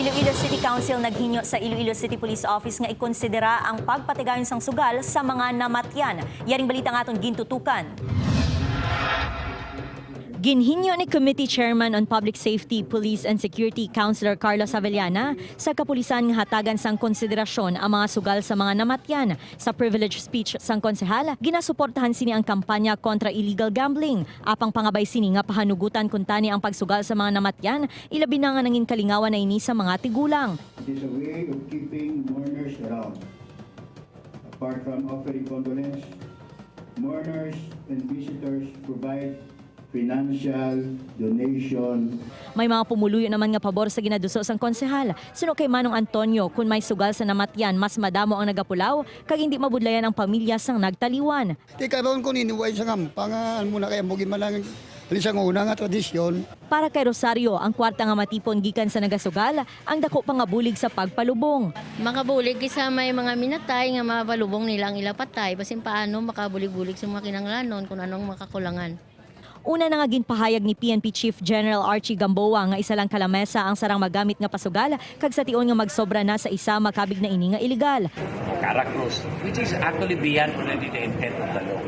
Iloilo City Council naghinyo sa Iloilo City Police Office nga ikonsidera ang pagpatigayon sang sugal sa mga namatyan. Yaring balita nga aton gintutukan. Ginhinyo ni Committee Chairman on Public Safety, Police and Security Councilor Carlos Avellana sa kapulisan nga hatagan sang konsiderasyon ang mga sugal sa mga namatyan. Sa privilege speech sang konsehal, ginasuportahan sini ang kampanya kontra illegal gambling. Apang pangabay sini nga pahanugutan kuntani ang pagsugal sa mga namatyan, ilabi na nga nangin kalingawan na ini sa mga tigulang. It is a way of keeping mourners around. Apart from offering condolence, mourners and visitors provide financial donation. May mga pumuluyo naman nga pabor sa ginaduso sang konsehal. Suno kay Manong Antonio, kung may sugal sa namatyan, mas madamo ang nagapulaw kag hindi mabudlayan ang pamilya sang nagtaliwan. Ti karon kun iniway sa ngampa nga ano muna kaya mo gimalang sa una nga tradisyon. Para kay Rosario, ang kwarta nga matipon gikan sa nagasugal, ang dako pa nga bulig sa pagpalubong. Makabulig sa may mga minatay nga mapalubong nila ang ila patay basin paano makabulig-bulig sa mga kinanglanon kung anong makakulangan. Una na nga ginpahayag ni PNP Chief General Archie Gamboa nga isa lang kalamesa ang sarang magamit nga pasugal kag sa tion nga magsobra na sa isa, makabig na ini nga illegal. Caracruz, which is actually beyond already the intent of the law.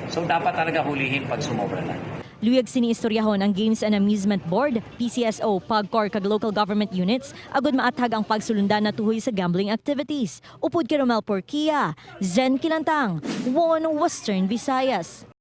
So dapat talaga hulihin pag sumobra na. Luyag sini istoryahon ang Games and Amusement Board, PCSO, PAGCOR kag local government units agud maathag ang pagsulundan na tuhoy sa gambling activities. Upod kay Romel Porquia, Zen Kilantang, One Western Visayas.